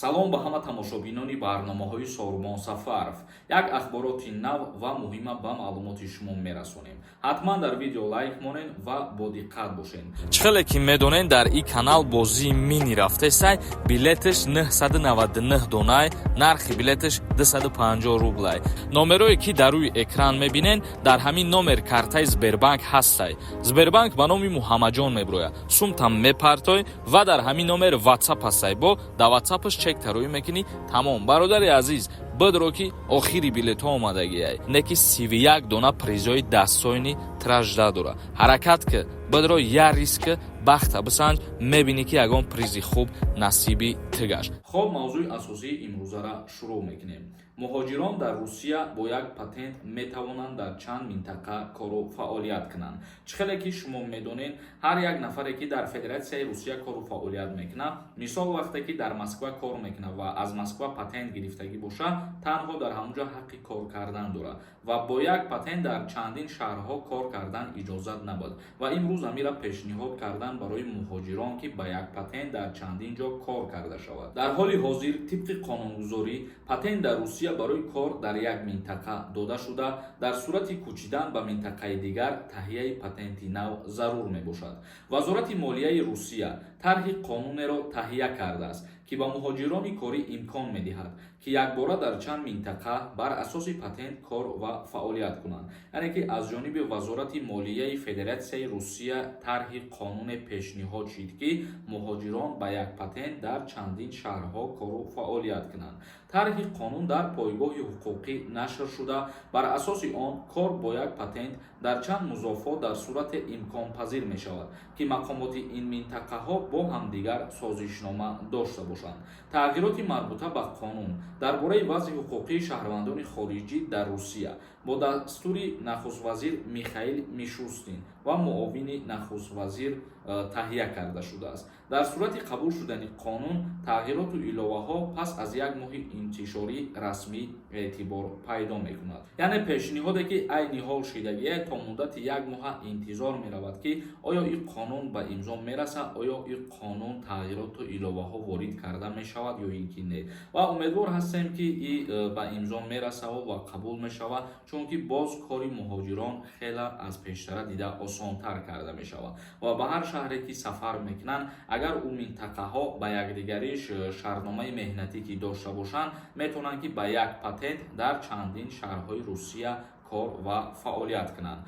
Салом ба ҳама тамошобинони барномаҳои Сорубон Сафаров. Як ахбороти нав ва муҳима ба маълумоти шумо мерасонем. Ҳатман дар видео лайк монен ва бодиққат бошед. Чӣ хеле ки медонед, дар ин канал бозии мини рафтесай, билеташ 999 донай, нархи билеташ 250 рублай. Номерое ки дар рӯи экран мебинен, дар ҳамин номер картаи Сбербанк ҳастай. Сбербанк ба номи Муҳаммаҷон меброяд. Сумтам мепартой ва дар ҳамин номер Ватсап ҳастай, бо дар Ватсапаш чек тароӣ мекунӣ, тамом. Бародари азиз, бидро, ки охири билетҳо омадагиай, не ки 31 дона призои дастсойни тражда дора. Ҳаракат ки, бидро, я риск бахта бисанҷ, мебинӣ, ки ягон призи хуб насиби ту гашт. Хоб, мавзӯи асосии имрӯзара шурӯъ мекунем. Муҳоҷирон дар Русия бо як патент метавонанд дар чанд минтақа кору фаъолият кунанд. Чӣ хеле ки шумо медонед, ҳар як нафаре, ки дар Федератсияи Русия кору фаъолият мекунад, мисол, вақте ки дар Москва кор мекунад ва аз Москва патент гирифтагӣ бошад, танҳо дар ҳамон ҷо ҳаққи кор кардан дорад ва бо як патент дар чандин шаҳрҳо кор кардан иҷозат набуд. Ва имрӯз амира пешниҳод кардан барои муҳоҷирон, ки ба як патент дар чандин ҷо кор карда шавад. Дар ҳоли ҳозир, тибқи қонунгузорӣ, патент дар Русия барои кор дар як минтақа дода шуда, дар сурати кӯчидан ба минтақаи дигар таҳияи патенти нав зарур мебошад. Вазорати молияи Русия тарҳи қонунеро таҳия кардааст, ки ба муҳоҷирони корӣ имкон медиҳад, ки якбора дар чанд минтақа бар асоси патент кор ва фаъолият кунанд. Яъне ки аз ҷониби Вазорати молияи Федератсияи Русия тарҳи қонуне пешниҳод шид, ки муҳоҷирон ба як патент дар чандин шаҳрҳо кору фаъолият кунанд. Тарҳи қонун дар пойгоҳи ҳуқуқӣ нашр шуда, бар асоси он кор бо як патент дар чанд музофот дар сурате имконпазир мешавад, ки мақомоти ин минтақаҳо бо ҳамдигар созишнома дошта бошанд. Тағйироти марбута ба қонун дар бораи вазъи ҳуқуқии шаҳрвандони хориҷӣ дар Русия бо дастури нахуствазир Михаил Мишустин ва муовини нахуствазир таҳия карда шудааст. Дар сурати қабул шудани қонун, тағйироту иловаҳо пас аз як моҳи интишорӣ расмӣ эътибор пайдо мекунад. Яъне пешниҳоде, ки айни ҳол шидагие, то муддати як моҳа интизор меравад, ки оё ин қонун ба имзо мерасад, оё ин қонун тағйироту иловаҳо ворид карда мешавад ё ин ки не. Ва умедвор ҳастем, ки и ба имзо мерасаву ва қабул мешавад, чунки боз кори муҳоҷирон хеле аз пештара дида осонтар карда мешавад ва ба ҳар шаҳре ки сафар мекунанд, агар ӯ минтақаҳо ба якдигариш шартномаи меҳнатӣ ки дошта бошанд, метавонанд, ки ба як патент дар чандин шаҳрҳои Русия кор ва фаъолият кунанд.